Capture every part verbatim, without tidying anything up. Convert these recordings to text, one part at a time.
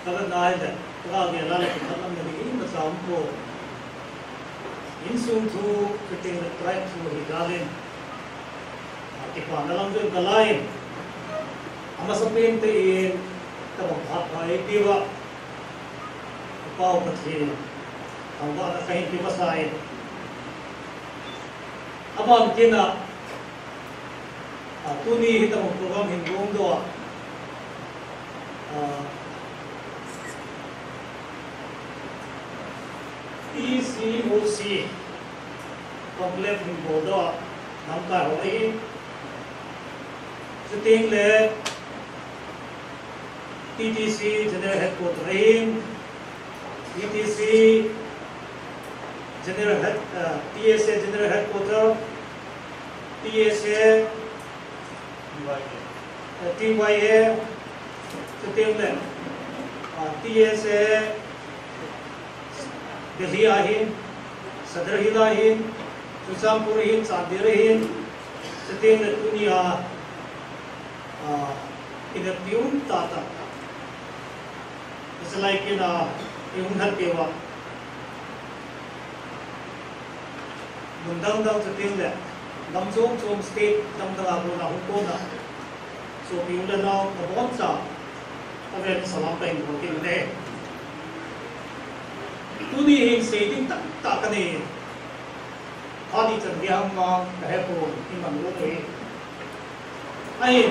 Ka nai le, ka nge la le, ka lam le, ni ma cham ko. Insung thu, ka ting le, tribe thu, hi dalin. Kipana lam chu ka lai. Amasa pen te in, ka bang phat phai ti va. Pau Pathen. Thangvahna ka hin pe masa e. Aban kit a, a, tuni hitobang program hin gong doh a, a, T C O C conclave hin bol doh a, lamkai ho ahi. Chuteng le, T T C General Headquarter ahin, T T C General Head, uh, T S A General Headquarter, T S A, uh, T Y A, chuteng le, uh, T S A, Delhi ahin, Sadar Hill ahin, Churachandpur ahin, Chandel ahin, chuteng le tunia, ah, ina piun tata. Isalai kina, i hung hat keiva. Mun dang dang chuteng le, gam chom chom state dang dang a kona hung kona. Sopi u le nao, naboncha, avel salam kahin bol kit e. Tuni hin sei ding tamtah kanei. Phat ichan gei ham vang, kahepon, iman lou ahi. Ahin,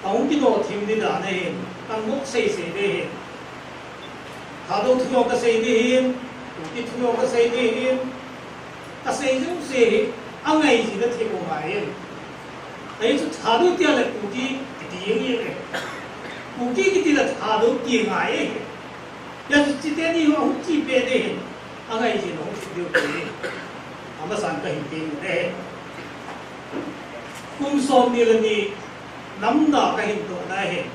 kahung kidoh thim ding dan ahin, kan bok sei sei ding ahin. Thadou thu jong kasei ding ahin, Kuki thu jong kasei ding ahin, kasei jouse hi, angai jing na thei u ngai ahin. Ahi chu Thadou tia le Kuki kiti jeng ahi. Kuki kiti le Thadou ti ngai ahi. Hijeh chun chuteni ho hung chi peh ding ahin, angai jing na hung chi diu ahi. Amasan kahin ti u ahi. Kum som ni le ni, nam na kahin toh na ahin.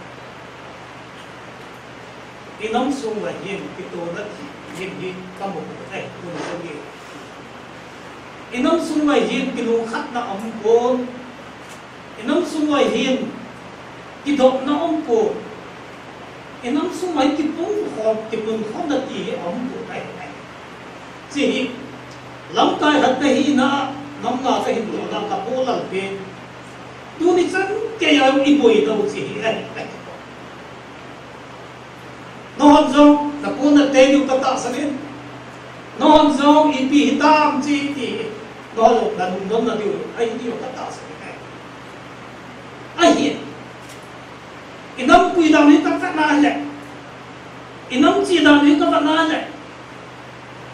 I nam sung uva hin, kitohna thim hi kamu ahi, kum som ni. I nam sung uva hin, kilungkhatna aum pon. I nam sung uva hin, kidohna aum pon. I nam sung uva hin, kipung khom, kipung khomna ti hi aum pon ahi. Hiche hi, lamkai khat kahina, nam na kahin tohna, ka pu Lalpi. Tuni chan geiya i boina u hiche hi ahi. Nahon jong, na pu na te diu ka tahsan in. Nahon jong, ipi hitam hiche ti. Nahon jong, na lungdon na diu, ahi diu ka tahsan in. Ahi. I nam pui dan hi ka vet na le. I nam che dan hi ka vet na le.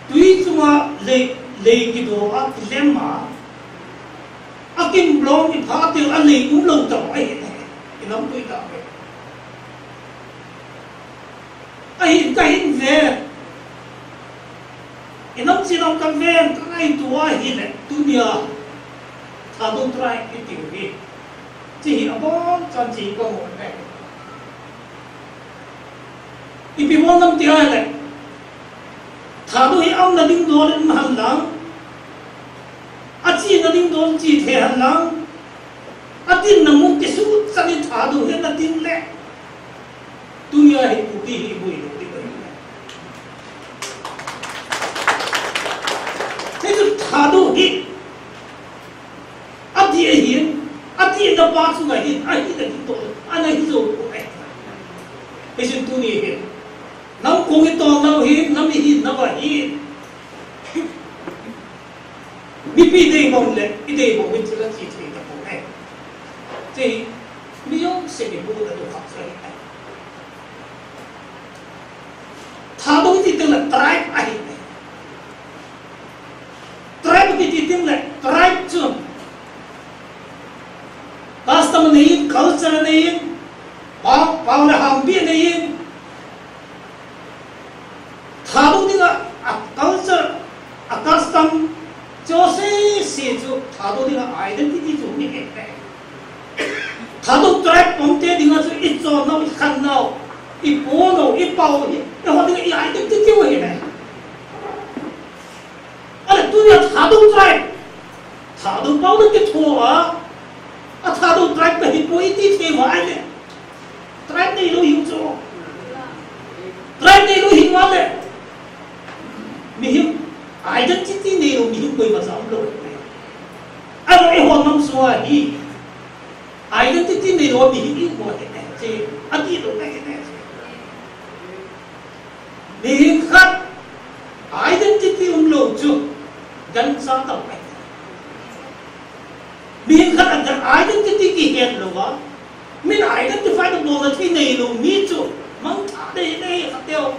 Tui chunga lei, lei kidoh a, kilem a. Akim blong i pha teng a lei um lou tah ahi. I nam tui tah ahi. Ahin kahin ve. I nam che dan ka ve, ka ngaito ahile, tunia Thadou tribe i tiu hi. Hiche hi abonchan hiche hi ka mu e. Ipi bol ham ti ahile, Thadou hi aumna ding dol in um hen lang, achena ding dol che thei hen lang, adinna mun kisuh chan in Thadou hi ana ding le, tunia hi Kuki hi i boi lou ding ahi. Hiche chu Thadou hi, adih ahin, adihna pa chunga hin, ahi na ding toh, ana hi jou poi. Hichun tuni hin, nam kong i tolnau hin, nam i hinnau ahin. Mipi deibang le, i deibang hin chu la che thei tapoi. Hiche hi, mi jouse mipi deibang khat chu ahi. Thadou kiti teng le tribe ahi. Tribe kiti teng le, tribe chun custom anei in, culture anei in, pao, pao le hampi anei in. Thadou dinga, a culture, a custom, jouse se chu Thadou dinga identity chu hung hi e. Thadou tribe pumte dinga chu i chonnau, i khannau, i ponau, i pao hi, eiho dinga i identity u ahi e. Ahile tunia Thadou tribe, Thadou pao na kitho a, a Thadou tribe kahi poi ti thei uva ahile, tribe neilou hiu chu. Hi, identity neilou mihem imu ahi ne, che, ati lou ahi ne. Mihem khat identity umlou chu gancha tah ahi. Mihem khat a identity kihet louva, min identify na bolna thei neilou mi chu mangthah dei dei khat teu.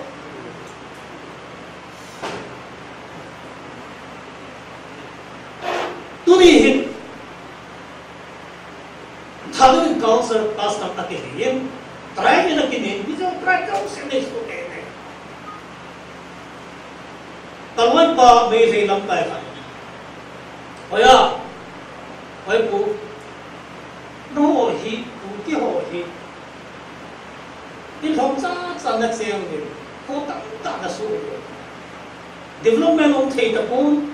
Tuni hin Thadou in culture, custom akihei in, tribe in akinei, Mizo tribe jouse nei soh e ne. Kaloipa Meitei lamkai khat. Hoiya, hoi pu, nangho hi, pu kiho hi. Nilhom chacha nacheng uvin, kho tamtah nasuh uvin. Development um thei tapon,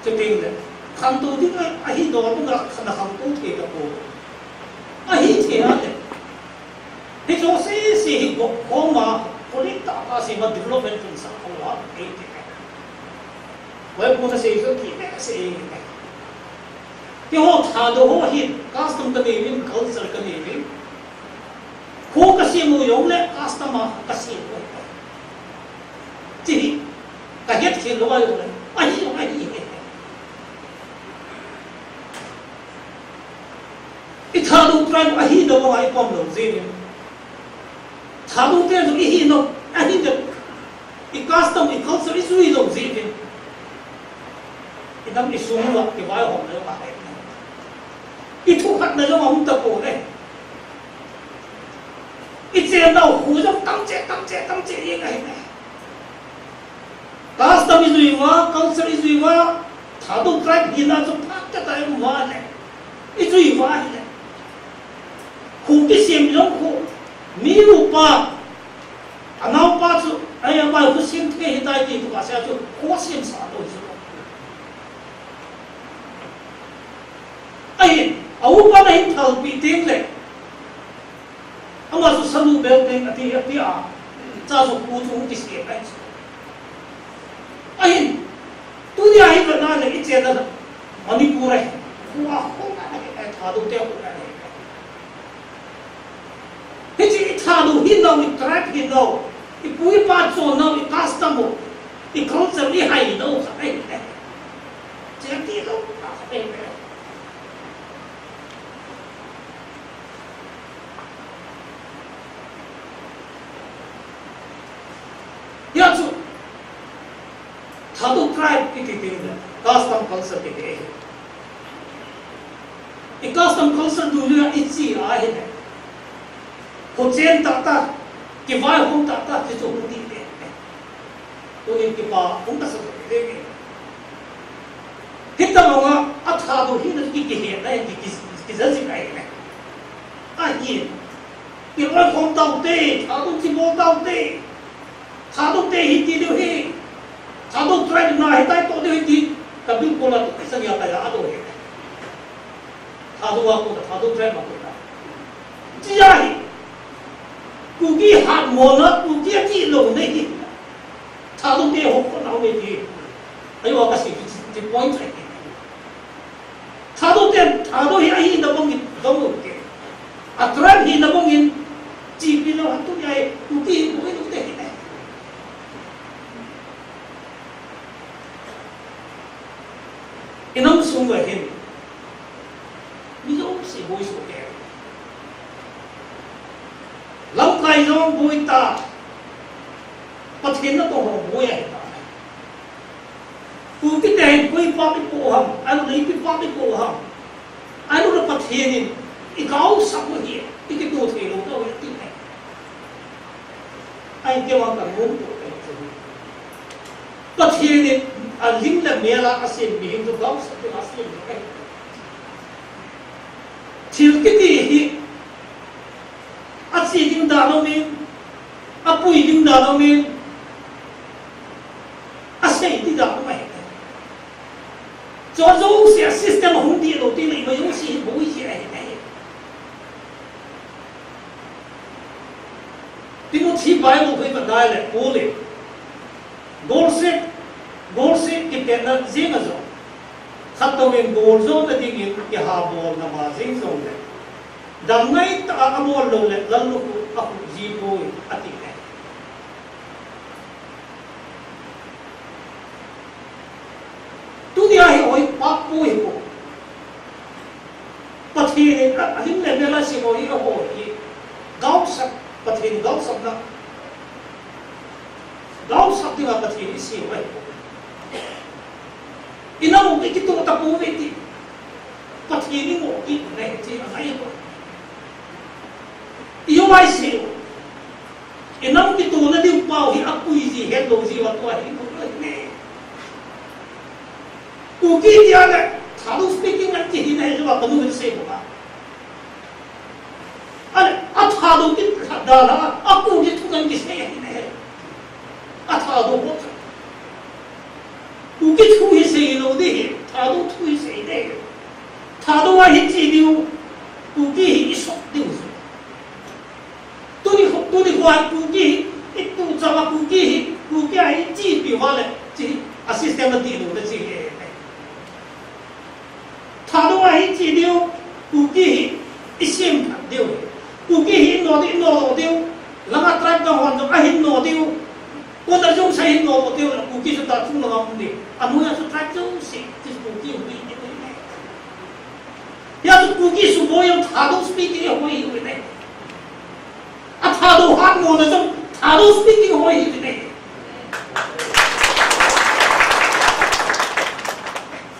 Chuteng le, khantou ding a, ahi dol banga, khan a khantou thei tapon. Ahithei a le. Hiche jouse hi gop khom a, politic tah a sema development kin sa khom a, ei te. Hoi pu nasei chu kibehseh e. Keiho Thadou ho hin, custom kanei uvin, culture kanei uvin. Kho kasem u jongle, custom a kasem u. Ti hi, kahet khel lou a jongle. Ahi jong ahi. I Thadou tribe ahina banga i pom lou jeh in. Thadou te jong ihina, ahina. I custom, i culture ijui lou jeh in. I dam i sung uva, kivaihomna jong ahai. I thukhatna jong aum tapon e. I chennau khu jong tamche, tamche, tamche jeng ahi ne. Custom ijui uva, culture ijui uva, Thadou tribe hina chu phat khat a i um uva le. Ijui uva ahile. Khu kisem jong khu, mi upa, anaopa chu, ai ama khu sem thei hitai ti tu kasei chu, khu semsa lou chu. Ahin, a upa na hin thalpi teng le. Ama chu sanu bel teng ati, ati a. Cha chu khu chu kisem ahi chu. Ahin, tunia hi vena le i chenna Manipur ahi. Khu a khu na ahi, Thadou te khu na ahi. Hiche i Thadou hinau, i tribe hinau, i pu i pa chonnau, i custom u, i culture i hainau khat ahi. Che ti lou khat ahi. Hia chu, Thadou tribe kiti teng le, custom culture kiti ahi. I custom culture dunia i chi ahile. Khochen tah tah, kivaihom tah tah, ti chu hung di le. Tunin kipa hung kasa le. Hitabanga, a Thadou hina ki, kihetna, ki, ki, kijajing ahile. Ahin. Kiloikhom taute, Thadou chibol taute. Thadou te hi ti diu hi. Thadou tribe na hitai toh diu hi ti. Kabilkol a toh kaisa nia kaja a toh hi. Thadou a kona, Thadou tribe a kona. Chia hi. Kuki hatmona, Kuki ati lou nei hi. Thadou te ho kona nei ti. Ajo a kasei ti, ti point ahi. Thadou te, Thadou hi ahina bangin dong u te. A tribe hina bangin chipi lou a tunia hi, Kuki hi boi lou te hi ne. I nam sung uva hin, mi jouse boi soh kei. Lamkai jong boi ta, Pathen natong ho boi ahi ta. Kukite hin koipa ipo ham, ahilou le ipi pa ipo ham. Ahilou le Pathen in i gaosap u hi, i kitoh thei lou nau hi ati ahi. Ahi kei vang ka nom tou ahi. Pathen in alim le mel a asem mihem chu gaosap ding a asem ahi. Thil kiti hi, ache ding dan aumin, apui ding dan aumin, asei ding dan um ahi. Chu jouse a system ahung dih lou teng le ima jouse hi boi jeh ahi. Timothy Bible khu i vet nai le, Paul in, golseh, golseh kipetna jeng a jong, Khat touvin bol jou nadingin kiha bolna ma jeng jongle, dam ngaitah a abol lou le lallukhuh akhuh ji poi, ati e. Tunia hi hoi pah poi hi ko. Pathen in a, alim le mel a seiho hi, aho hi. Gaosap, Pathen gaosapna. Gaosap dinga Pathen in eisei ahi. Inam u kitoh tapouve ti. Pathen in ngoh kit ahi ti angai ko. Ijou mai sei. Inam kitona diu pau hi apui ji, hetlou ji uva tua hi ko ne. Kuki tia le, Thadou speaking anti hi nahi louva, kanu hin sei bou a. Ale, a Thadou kit dala, a Kuki thu kan kisei hi nahi. A Thadou ho. Kuki thu hi sei lou ding hi, Thadou thu hi sei ding hi. Thadou a hi chi diu, Kuki hi isop diu. Tuni, tuni kho a Kuki hi, itu chama Kuki hi, Kuki a hi chi pi uva le, chi a system a dihlou le chi hi. Thadou a hi chi diu, Kuki hi, isem phat diu. Kuki hi, no diu, no diu. Langa tribe dang hon dang, ahin no diu. Kona jong sa hin no diu, Kuki chu ta chung langa um diu. Anoiya chu tribe jouse, chi Kuki um diu. Hijeh chun Kuki suboi jong Thadou speaking ho hi uve ne. A Thadou hatmona jong Thadou speaking ho hi uve ne.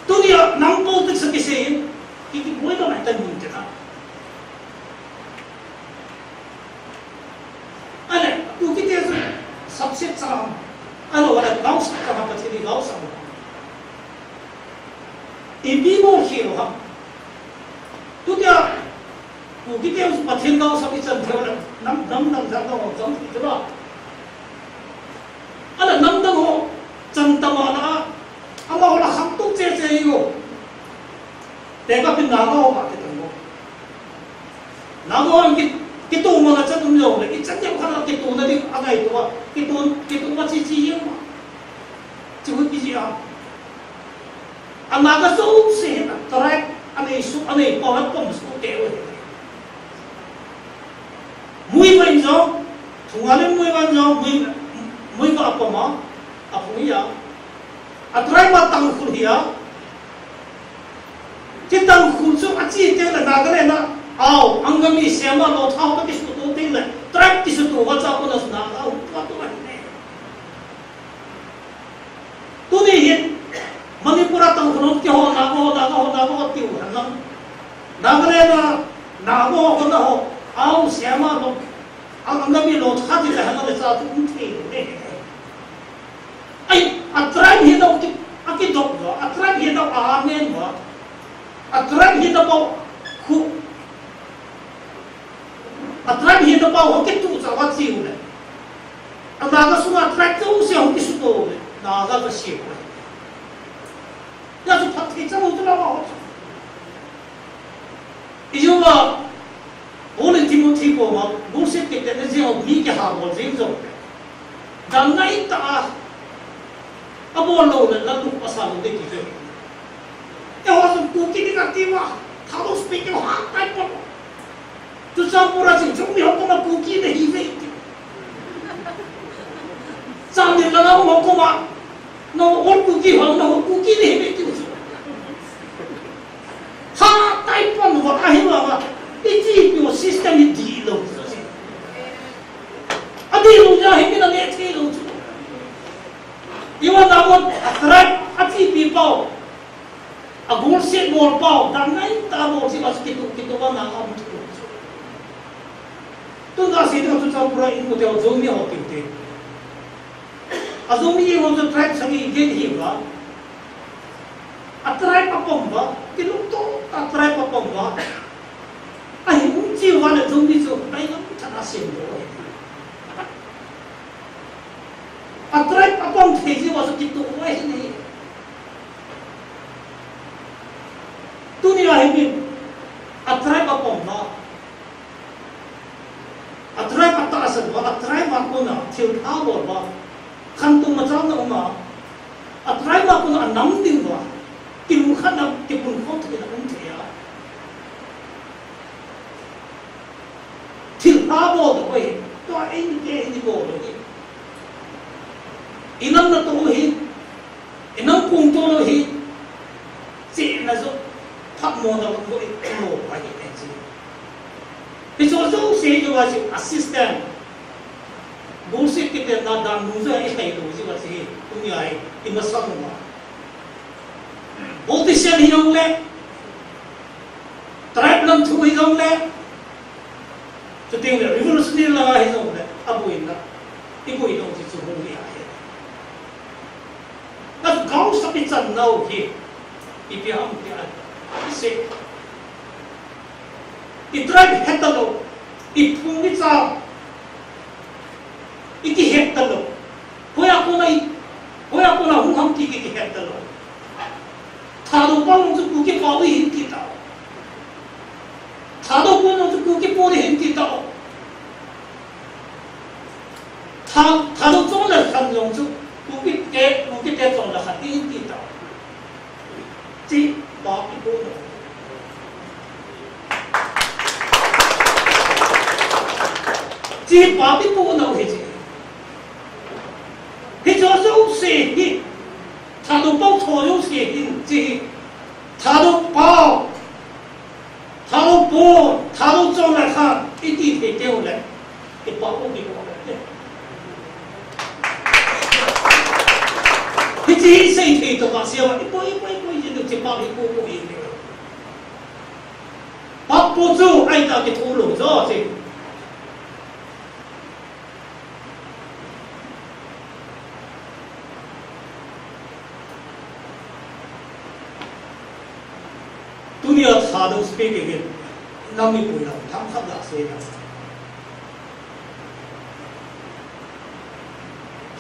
Tunia nam politics a kisei in, ki, kiboi ka mai ta nun te na. Ale, Kuki te chu subset cha ham. Ahilou le gaosap cha ham, Pathen in gaosap. Ipi bol khel u ham. Tutia, Kuki te chu Pathen gaosap ichan thei u le, nam, nam, nam, nam, nam, nam, nam, nam, ale, nam dang ho, chan tama na, amaho la khangtou cheh cheh u. Te ka pin Naga ho ma te tang ho. Naga ho ki, kitoh mona chan um jongle, ichan jep khat a kitona ding angaito a, kitoh, kitoh ma chi chi jeng ma. Chi hu ki ji a. A Naga jouse hi a tribe, anei su, anei pau, apom su te u hi. Muivah in jong, Thunga le Muivah in jong, Mui, Muivah apom a, aphung hi a. A tribe a Tangkhul hi a. Chi Tangkhul chu achi teng le Nagaland a, Ao, Angami, Sema, Lotha ho kisuto teng le, tribe kisuto uva chu kona chu Naga ho, tua tua hi ne. Tuni hin, Manipur a Tangkhul hon kihou, Naga ho, Naga ho, Naga ho, tiu hen lang. Nagaland a, Naga ho, kona ho, Ao, Sema, Lo, Ang, Angami, Lotha ti le hen lang le cha tu um thei le. Ai, a tribe hi dau ki, akidop lo, a tribe hi dau amen lo. A tribe hi dau khu. A tribe hi na pau ho kituh cha uva chi u le. A Naga sunga tribe jouse ho kisuto u le. Naga kasem u le. Hijeh chun phatthei chang u chu lama ho chu. Ijeh uva, Paul in Timothy koma, golseh kit tena jeh uva mi kiha bol jeng jong le. Dan ngaitah a, abol lou le, lallukhuh asa lou ding ti chu. Eiho jong Kuki ding ati uva, Thadou speaking ho tai pon. Churachandpur a chun Zomi ho koma Kuki nahi ve ti. Chandel langa ho koma, no, all Kuki ho, no, Kuki nahi ve ti chu. Ha, tai pon uva, ahi uva, iti pi system hi dihlou. Adihlou jeh a hi min aneh thei lou chu. Ijeh inem itile a tribe a tribe pau, a golseh bol pau, dan ngaitah a bol jeh uva chu kituh, kituh uva Naga um thei lou chu. Tun kasei ding chu Churachandpur a in mu teu Zomi ho tiu te. A Zomi ho chu tribe sagi gei hi uva. A tribe apom uva, kilungto a tribe apom uva. Ahin um chi uva le Zomi chu, bai lam chan a sem lou. A tribe apom thei jeh uva chu kituh uva ahi ne. Tunia hi min, a tribe apom uva. A tribe atahsan uva, a tribe a kona thil pha bol uva. Khantou machal na um a, a tribe a kona anam ding uva. Kilungkhatna, kipunkhom thei na um thei a. Thilpha bol doh ahi. Tua eini te eini bol doh ahi. Inam natoh ahi. Inam kong toh ahi. Chihna joh, phatmona joh, imo ahi, ahi. Hiche jouse hi joh a chu assistant. Bullshit kiti na dan nu joh a ikai lou joh a chu hi. Tunia hi, imasang uva. Politician hijongle, tribe lam thu hijongle, chuteng le revolutionary lang hijongle, aboina, iboina joh chu hung hi ahi. Achu gaosap ichan nau hi, ipi ham tia, isei. I tribe het talou, i phung i chang, i kihet talou. Hoiya kona i, hoiya kona hung ham ti ki, kihet talou. Thadou pao jong chu Kuki pao ahin ti tao. Thadou po jong chu Kuki po ahin ti tao. Tha, Thadou chonglai khat jong chu Kuki te, Kuki te chonglai khat ahin ti tao. Hiche pap ipoh nau. Hiche pap ipoh nau hiche. Hiche jouse hi. Thadou pao tho jouse hin hiche hi. Thadou pao. Thadou po, Thadou chonglai khat, iti thei teu le, i pao u kipoh le. Hiche hi sei thei toh kasei a, ipoh, ipoh, ipoh, ipoh, hiche pao hi poh, poh, ipoh. Pao poh chu, aitah kitho lou joh chu. Tunia Thadou speaking in, nam mipui lam, themkhat gasei na.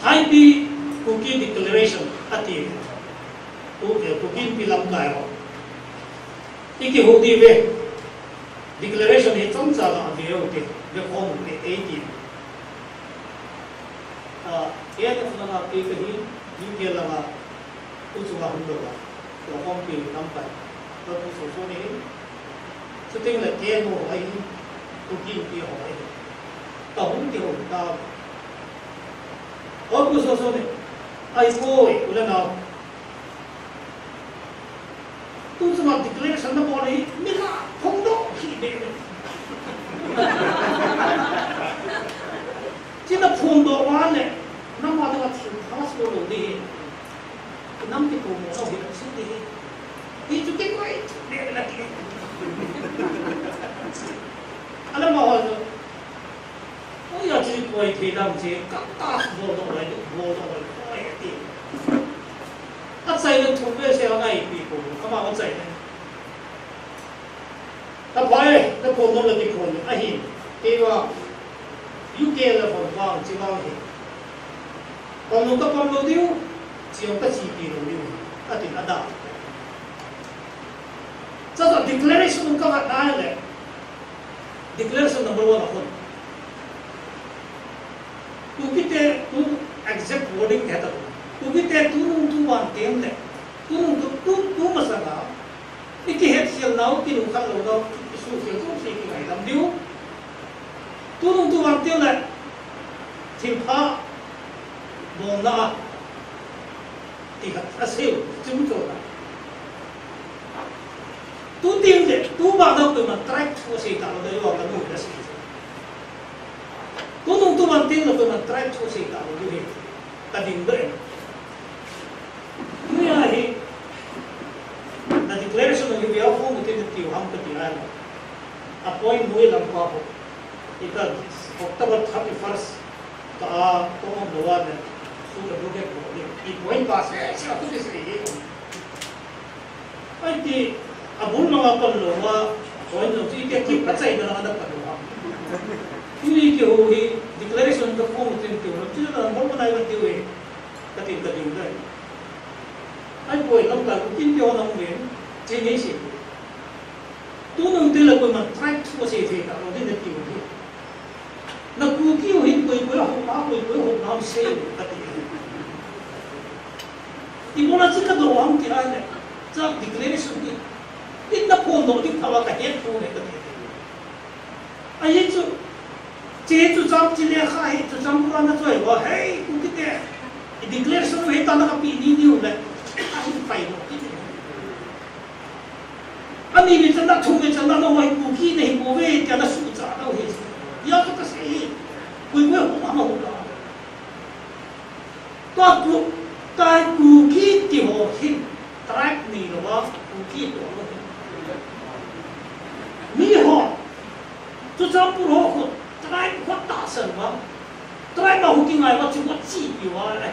Haipi Kuki Declaration ati, Ku-, eh, Kuki Inpi lamkai ho. Ikihou diu ve. Declaration hi chomcha ga ve u te, vekhom u te, eiti. Ah, A N F langa kei kahi, U K langa, tu chunga hung lou a, tua khompi lamkai, tua tu so so ni hi. Chuteng le K N O ho ahi, Kuki Inpi ho ahi. Kahung kihou ta. O pu so so ni, ahipoi, u le nao. Tu chunga declaration nabol hi, mi la phongdoh hi be be. Chuna phongdoh uva le, nangma dinga thil pass bol lou ding hi. Nam kipu mo lou hi, si ding hi. Hichu kikoi be be la ti. Alam ma ho. Oi, achu koi thei dam chu, ka ta bol doh lai, bol doh lai, oi, ati. Achaina thu behseh a ngai pi ko, ama achaina. Ka pai, ka ko nom la ti ko ni, ahi, keiva, U K la von vang, chi vang hi. Pam lou ka pam lou diu, chi jong ka chi pi lou diu, atin ada. Cha cha declaration ka va dai le. Declaration number one a kon. Kuki te tu exact wording kehta. Kuki te tunung tuvan teng le. Tunung tu, tu, tu masanga. Ikihetkhel nau, kinungkhat lou nau, isuhkhel jouse kingaidam diu. Tunung tuvan teng le. Thilpha bolna. Ti khat asei u, chim chon a. Tu teng le, tu bana koiman tribe thu asei talou ding, yo ka nu asei. Tunung tuvan teng le koiman tribe thu asei talou ding hi. Ka ding doh e. Tunia hi, na declaration hi via form u tin tiu ham kati a. A point noi lam pa ho. Ika October thirty-first. Ka, ka um lou a le, su ka du ke ko ni, i point pa se, se a tu ni se ye. Ai ti, a bul ma nga pan lou a, point lou ti ke ki pa chai na na pa lou a. Tu ni ke ho hi, declaration ka form tin ke ho, ti na mo na i ba ti we, ka tin ka tin dai. Ai point lam ka ku tin ke ho na um le, ti ni se. Tunung teng le koiman tribe thu asei thei talou ding na tiu hi. Na Kuki u hin koi koi a hou, a koi koi a hou nam sei u kati. Ibola chu ka doh ham ti a le. Sa declaration hi. Inna phondoh ding thava kahet poi kati. Ahi chu, che chu chang chi le kha hi chu chang pura na choi va, hei, Kukite. I declaration hi ta na kapi ni ni u le. Ahi pai lo. Ani mi chan na thum mi chan na no hi Kuki nahi pouve tia na suhcha dau hi. Ya ka ta sei hi. Kui kui ho ma ho la. Tua Ku-, tua Kuki ti ho hin tribe nei lou va, Kuki toh lou hin. Mi ho, Churachandpur ho khu tribe ho tahsan va, tribe ma hu kingai va chu va chi pi va le.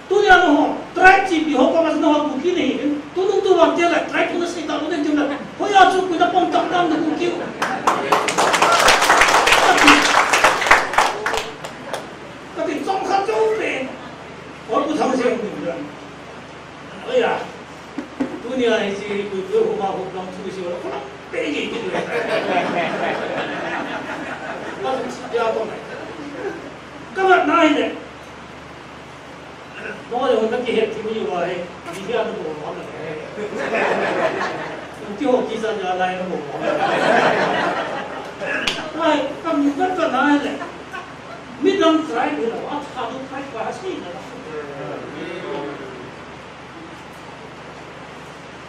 Tunia nangho, tribe chi pi ho pa ma nangho Kuki nei hin. Tunung tu vang tia le, tribe ho na sei ta lou den tia le. Hoiya chu kui na pom tam tam na Kuki. Kati chom khat chom pen. Or Pu Thangsei hung ding dan. Oi ya. Tunia hiche Kuki ho ma ho dang chu si wala. Kona pe ji ki. Ka su si ya ko mai. Ka vat nai le. Mo le hon ki het ki mi wa he. Ni ya no mo. Ki ho ki sa ya lai no mo. Ai, ka mi ka nai le. Midang tribe hi lo, a Thadou tribe pa ha sei na.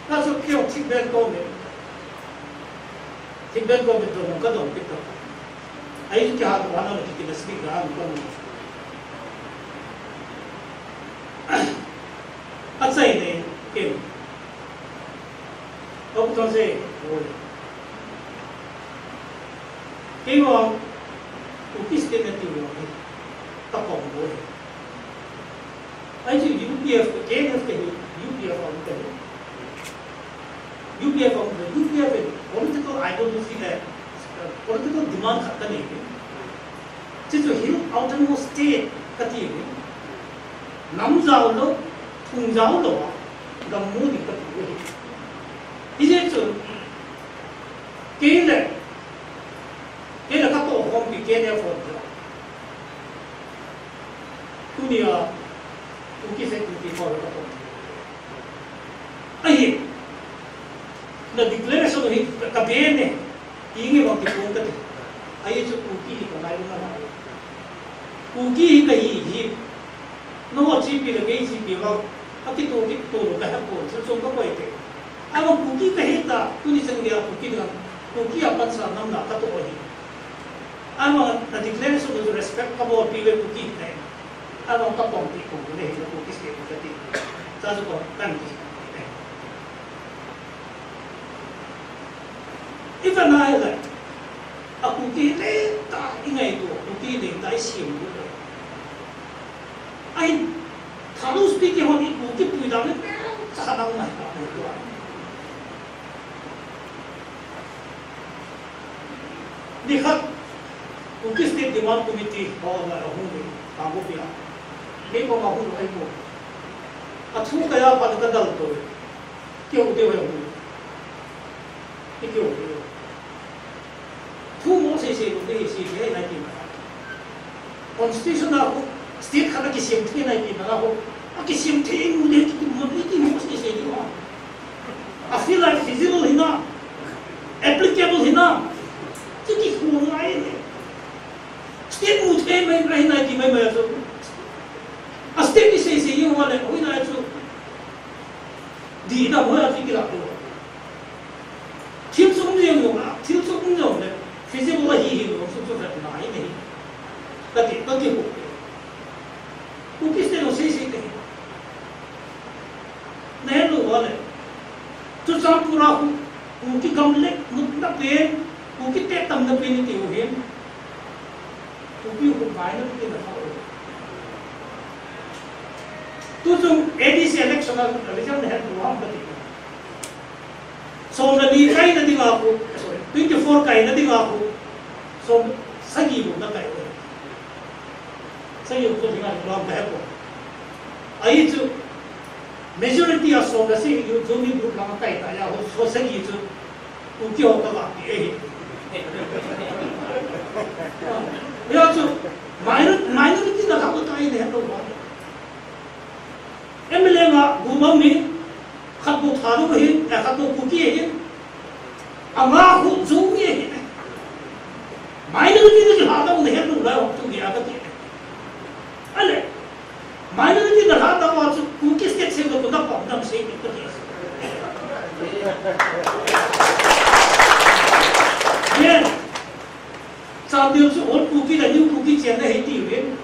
Ka so kyo thik ben ko me. Thik ben ko me to ka dong pik to. Ai ki ha to ana ki ki na speak da an ko. A chai ne ke. Pu Thangsei, oi. Kei vang, Kuki State na ti vang hi, ka pom bou hi. Ai chu U P F, K N F te hi, U P F a um te hi. U P F a um te, U P F hi, political ideology le, political demand khat ka nei hi. Chuchu Hill Autonomous State kati hi. Nam jao lou, thum jao lou a, gam mu ding kati hi. Hijeh chun, kei le, kei le katoh khompi K N F hon jao. Tunia, Kuki State Kuki Power katoh. Ahi, na declaration hi ka, ka be ne, inge vang kipon kati. Ahi chu Kuki hi ka ngai lou na. Kuki hi ka hi hi. Nangho G P le kei G P vang, akito kito lou ka hepon, chu chom ka koi te. Ahivang Kuki ka hi ta, tuni chan geiya Kuki dinga, Kuki a pansa namna katoh hi. Ahivang na declaration chu respect ka bolpi ve Kuki hi ta. Ahivang ka pom pi Kuki le hi Kuki State ka ti. Cha chu ko kan ti. Iva nai le. A Kuki le ta i ngaito, Kuki le ta i siam. Ai, Thadou speaking ho i Kuki pui dang le, cha dang nai ta. Nikhat, Kuki State Demand Committee, ho, la, hung ni, Kangpokpi a. Kei koma hung ai ko. Athu kaya pa ka dal to. Keu te wa hung. Keu te. Thu mo sei sei ko te sei sei nai ti. Constitution a ho, state khat a kisem thei nai ti na ho. A kisem thei mu le ti mo, ti mo sei sei ti ho. A feel like feasible hi na, applicable hi na, ti ti khu ngai le. State mu thei mai, mai nai ti mai mai chu. A state ti sei sei ho le, ho nai chu. Di na ho a ti ki la ko. Thil chu um jeng jong a, thil chu um jong le, feasible ahi hi lo, chu chu vet na hi ni. Ka ti, ka ti ko. Kuki State lo sei sei te. Na he lo wa le. Churachandpur a khu, Kuki gam le, mutna pen, Kuki te tamna pen ti u hin. Kuki khu bai na ti na kha. Tu chung A D C election a result na he lo ham ka ti. Som le ni kaina dinga khu, sorry, twenty four kaina dinga khu, som sagi bou na kai. Sagi bou dinga lam ka he ko. Ahi chu, majority a som le sagi Zomi group lama kai ta ya ho, so sagi chu, Kuki ho ka va pi ahi. Ya chu, minor-, minority na ka ko ta ahi ne lo ba. M L A nga, gu bang mi, Khat hin, eh, khat Kuki hin, anga khu Zomi ahi. Minority na kilhahna u nahet lou lai hung tu hi a kati. Ale, minority nalhahna uva chu Kuki state sem lou na pang dam sei ni kati. Yen, Chandel chu old Kuki le new Kuki chenna ahi tiuvin.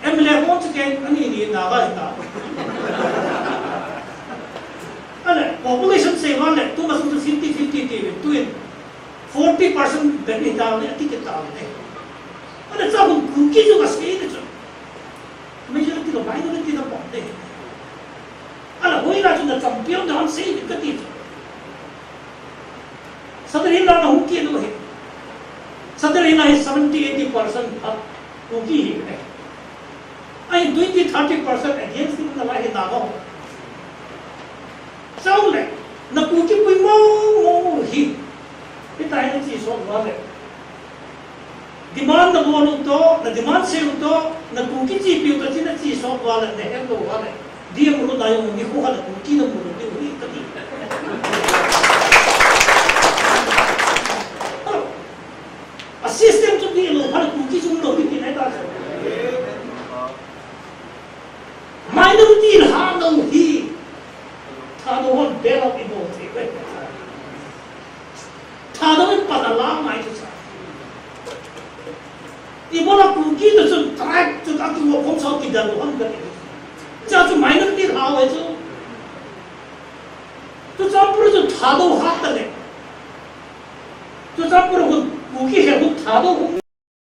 M L A kon chu ken ani ni Naga hita. Ale, population sei uva le, tu masang chu fifty fifty tiuvin, tuin forty percent bep hita le, ati kit tale. Ale, chahun Kuki chu kasei le chu. Majority lou minority na pang de. Ale, hoilai chu na champion dan sei kati chu. Sadar Hills a hung kit u hi. Sadar Hills a hi seventy eighty percent a Kuki hi. Ahin twenty thirty percent against ding nalai hi Naga ho. Chule, na Kuki puimo mo hi. Hitia hi na chi sot uva le. Demand na bol u toh, na demand sei u toh, na Kuki chepi u toh, chu na chi sot uva le, na het lou uva le. D M road a jong nikho khat a Kuki na mu lou diu hi kati. A system chu dihlou phat a Kuki chu um lou ding ti nai ta chu. Minority lhahna u hi Thadou hon bail out ibol thei uve. Thadou in pan ala ngai chu sa. Ibola Kuki toh chun tribe chu akivo khom sao kidal u ham kati. Chua chu minority lhah uve chu. Churachandpur chu Thadou hat tale. Churachandpur hun Kuki he hun Thadou hun.